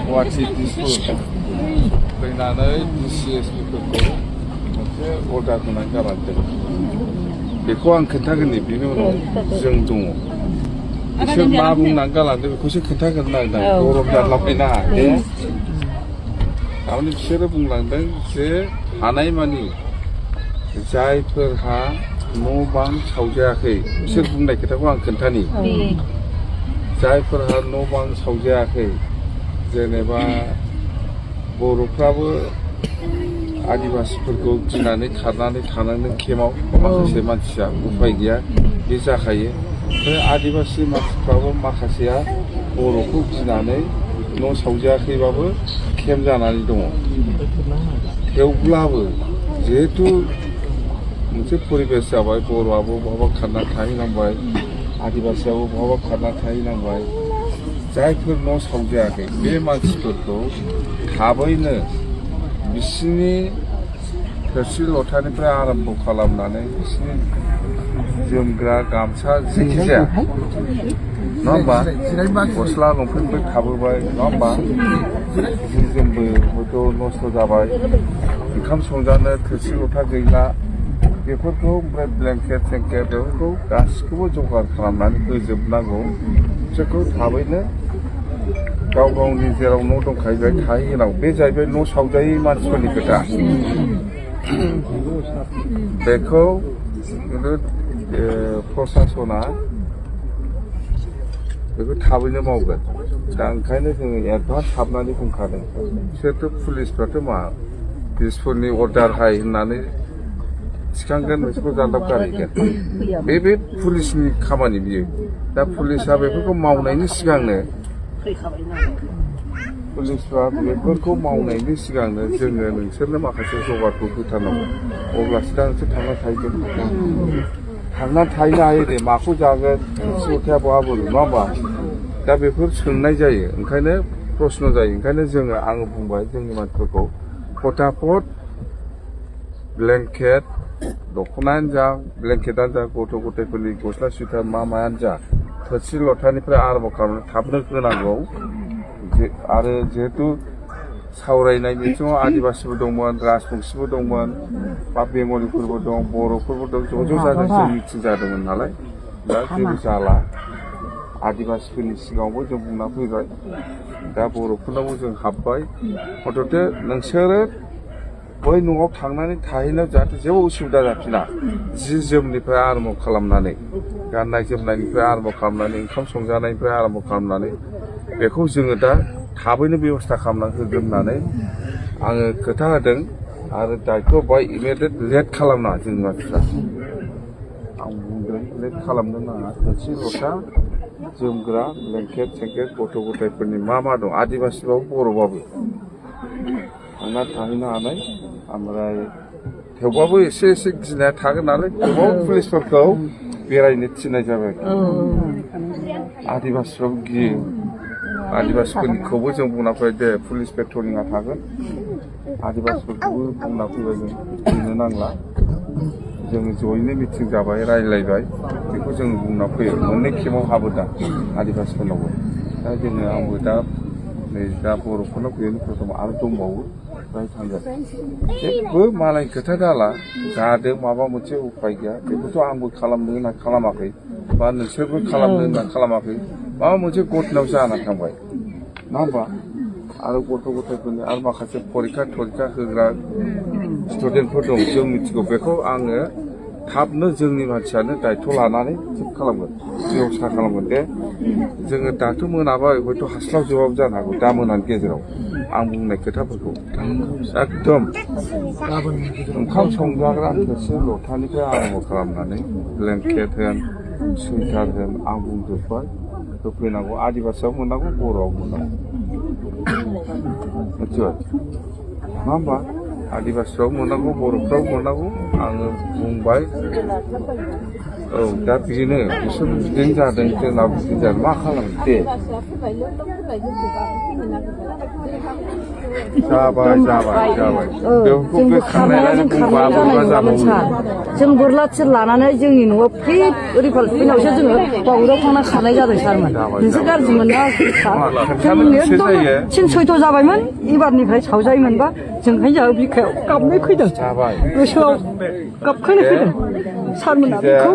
गुवाहाटि दिसपुर फैनानै DCSPफोरखौ मोनसे अर्डार होनानै गालांदों। बेखौ आं खोन्थागोननि बेनि उनाव जों दङ। बिसोर मा बुंनानै गालांदों बेखौसो खोन्थागोन नागिरदों। गरम जालाबायनाङा दे। थारमाने बिसोरो बुंलांदों जे हानायमानि जायफोरहा न' बां सावजायाखै बिसोर बुंनाय खोथाखौ आं खोन्थानि। जायफोरहा न' बां सावजायाखै जेनेबा बर'फ्राबो आदिबासिफोरखौ गिनानै खारनानै थानांदों केम्पआव माखासे मानसिया उफाय गैया बे जाखायो। ओमफ्राय आदिबासि मानसिफ्राबो माखासेया बर'खौ गिनानै न' सावजायाखैबाबो केम्प जानानै दङ। थेवब्लाबो जिहेथु मोनसे परिबेस जाबाय बर'आबो बहाबा खारनानै थाहैनांबाय आदिबासियाबो बहाबा खारनानै थाहैनांबाय। जायफोर न' सावजायाखै बे मानसिफोरखौ थाबैनो बिसिनि थोरसि लथानिफ्राय आरम्भ खालामनानै बिसिनि जोमग्रा गामसा जायखिजाया नङा होमबा गस्ला लंपेन्टबो थाबोबाय नङा होमबा जि जोमबो हयथ' नस्थ' जाबाय ओंखाम संजानो थोरसि लथा गैला बेफोरखौ ओमफ्राय ब्लेंकेट सेंकेट बेफोरखौ गासिखौबो जगार खालामनानै होजोबनांगौ। बिसोरखौ थाबैनो गाव गावनि जेराव न' दंखायो बेहाय थाहैहोनांगौ। बे जाहैबाय न' सावजायै मानसिफोरनि खोथा। बेखौ खिन्थु प्रसासना बेखौ थाबैनो मावगोन। दा ओंखायनो जोङो एडभान्स हाबनानै बुंखादों। बिसोरथ' पुलिसफ्राथ' मा दिसपुरनि अर्डार हाय होननानै थिखांगोन बिसोरखौ जानदाब गारहैगोन। बे पुलिसनि खामानि बियो। दा पुलिसा बेफोरखौ मावनायनि सिगांनो पुलिसफ्रा बेफोरखौ मावनायनि सिगांनो जोङो नोंसोरनो माखासे जगारखौ होथारनांगौ। अब्लासो दा नोंसोर थांनानै थाहैगोन। थांनानै थाहैनो हायो दे माखौ जागोन थोरसि लथाया बहा बोरो नङा होमबा? दा बेफोर सोंनाय जायो ओंखायनो प्रश्न जायो। ओंखायनो जोङो आङो बुंबाय जोंनि मानसिफोरखौ फटाफट ब्लेंकेट दख'नायानो जा ब्लेंकेटानो जा गथ' गथायफोरनि गस्ला सुइटार मायानो जा थोरसि लथानिफ्राय आरम्भ खालामनानै थाबनो होनांगौ। आरो जिहेतु सावरायनाय बिथिङाव आदिबासिबो दंमोन राजबंसिबो दंमोन बा बेंगलिफोरबो दं बर'फोरबो दं ज' जाजाय जों मिटिं जादोंमोन नालाय दा जेबो जाला। आदिबासिफोरनि सिगाङावबो जों बुंना फैबाय दा बर'फोरनावबो जों हाबबाय हथथे नोंसोरो बै न'आव थांनानै थाहैनायाव जाहाथे जेबो उसुबिदा जाफिना जि जोमनिफ्राय आरम्भ खालामनानै गाननाय जोमनायनिफ्राय आरम्भ खालामनानै ओंखाम संजानायनिफ्राय आरम्भ खालामनानै बेखौ जोङो दा थाबैनो बेबस्था खालामनानै होगोन होननानै आङो खोथा होदों। आरो दायथ' बाय इमिडियेट लेट खालामनाङा जोंनि मानसिफ्रा। आं बुंदों लेट खालामनो नाङा। थोरसि लथा जोमग्रा ब्लेंकेट सेंकेट गथ' गथायफोरनि मा दं आदिबासिबाबो बर'बाबो थांना थाहैनो हानाय। ओमफ्राय थेवबाबो एसे गिनाया थागोन नालाय गोबाव पुलिसफोरखौ बेरायनो थिननाय जाबाय। आदिबासिफ्राबो गियो। आदिबासिफोरनिखौबो जों बुंना फैबाय दे पुलिस पेट्रलिंआ थागोन। आदिबासिफोरखौबो बुंना फैबाय जों गिनो नांला। जोङो जयैनो मिटिं जाबाय रायज्लायबाय बेखौ जोङो बुंना फैयो। मोननै केम्पआव हाबो दा आदिबासिफोरनावबो। दा जोङो आंबो दा नै दा बर'फोरनाव गैयैनि प्रथम आरो दंबावो बेहाय थांगोन। जेबो मालायनि खोथा जाला जादों माबा मोनसे उफाय गैया बेखौथ' आंबो खालामनो होनना खालामाखै बा नोंसोरबो खालामनो होनना खालामाखै। माबा मोनसे घटनायाव जाना थांबाय नङा होमबा? आरो गथ' गथायफोरनि आरो माखासे फरिखा होग्रा स्टुडेन्टफोर दं जों मिथिगौ। बेखौ आङो थाबनो जोंनि मानसियानो दायथ' लानानै थिग खालामगोन बेबस्था खालामगोन दे। जोङो दाथ' मोनाबाय हयथ' हास्लाबजोबाबो जानो हागौ दा मोनानि गेजेराव आं बुंनाय खोथाफोरखौ एकदम ओंखाम संजाग्रा थोरसि लथानिफ्राय आरम्भ खालामनानै ब्लेंकेट होन सुइटार होन आं बुंजोब्बाय होफैनांगौ। आदिबासियाबो मोननांगौ बर'आव मोननांगौ मिथिबाय नङा होमबा? आदिबासिफ्राबो मोननांगौ बर'फ्राबो मोननांगौ आङो बुंबाय। औ दा बेनो बिसोर बिदिनो जादों जोंनाव बिदिनो जादों मा खालामनो दे जाबाय जाबाय जाबाय जोंबो खारनाया जों खारनाय जानाय नङामोन सार जों बोरला थिर लानानै जोंनि न'आव फिट ओरै फैनायावसो जोङो बावुराव थांना खारनाय जादों सारमोन नोंसोर गाज्रि मोनना जों एकदम थिन सयथ' जाबायमोन एबारनिफ्राय सावजायोमोनबा जोंहाय जोंहा बिखायाव गाबनाय फैदों गोसोआव गाबखांनाय फैदों सारमोना बेखौ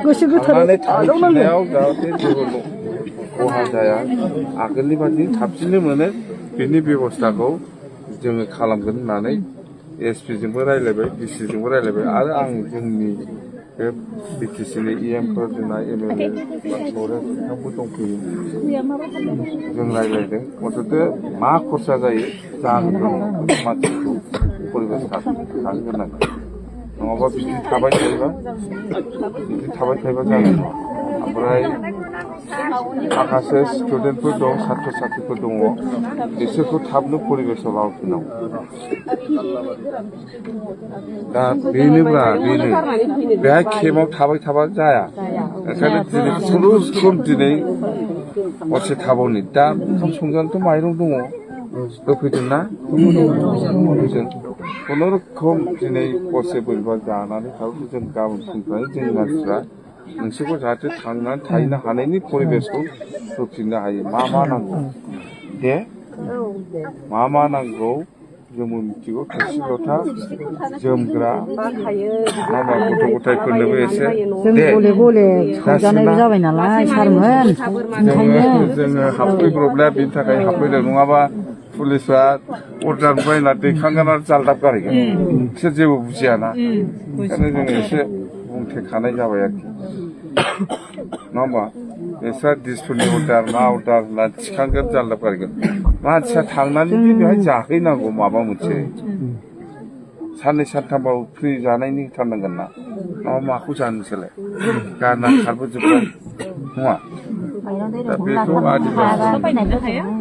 गोसो गोथारै आजावनांगौ जाहाथे जेबो खहा जाया आगोलनि बादि थाबसिननो मोनो बेनि बेबस्थाखौ जोङो खालामगोन होननानै एसपि जोंबो रायज्लायबाय डिसि जोंबो रायज्लायबाय आरो आं जोंनि बे बिटिसिनि इएमफोर जोंना एमएलए बिथांबो दंफैयो जों रायज्लायदों मथथे मा खरसा जायो जाहोगोन मानसिखौ परिबेस थाहोग्रोनांगोन नङाबा बिदि थाबाय थायोबा जानाय नङा ओमफ्राय माखासे स्टुडेन्टफोर दं सात्र साथ्रिफोर दङ बिसोरखौ थाबनो परिबेसाव लाबोफिननांगौ दा बेनो बेहाय केम्पआव थाबाय थाबा जाया ओंखायनो दिनै खुनुरुखुम दिनै हरसे थाबावनि दा ओंखाम संजानोथ' माइरं दङ होफैदोंना होफैदों खुनुरुखुम दिनै हरसे बोरैबा जानानै थाबो जों गाबोन फुंनिफ्राय जोंनि मानसिफ्रा नोंसोरखौ जाहाथे थांनानै थाहैनो हानायनि परिबेसखौ होफिननो हायो मा नांगौ दे मा नांगौ जोंबो मिथिगौ थोरसि लथा जोमग्रा माबा गथ' गथायफोरनोबो एसे दे गले गले खावजानायबो जाबाय नालाय सारमोन जोङो हाबफैब्रबनाया बेनि थाखाय हाबफैदों नङाबा पुलिसआ अर्डार बायना दैखांगोन आरो जालदाब गारहैगोन बिसोर जेबो बुजियाना ओंखायनो जोङो एसे बुंथेखानाय जाबाय आरोखि नङा होमबा बिस्रा डिसफोरनि अर्डार मा अर्डार होनना थिखांगोन जालदाब गारहैगोन मानसिया थांनानै बेहाय जाहैनांगौ माबा मोनसे साननै सानथामबाबो फ्रि जानायनि होथारनांगोन ना नङा माखौ जानोसोलाय गारना खारबोजोब्बाय नङा दा बेखौ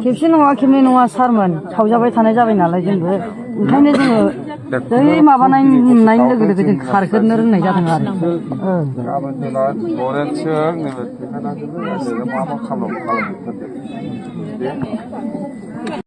खेबसे नङा खेबनै नङा सारमोन सावजाबाय थानाय जाबाय नालाय जोंबो ओंखायनो जोङो बै माबानाय नुनाय लोगो लोगो जों खारगोरनो रोंनाय जादों आरो गाबोन जोंना लरेन्सजों नैबे मा खालामो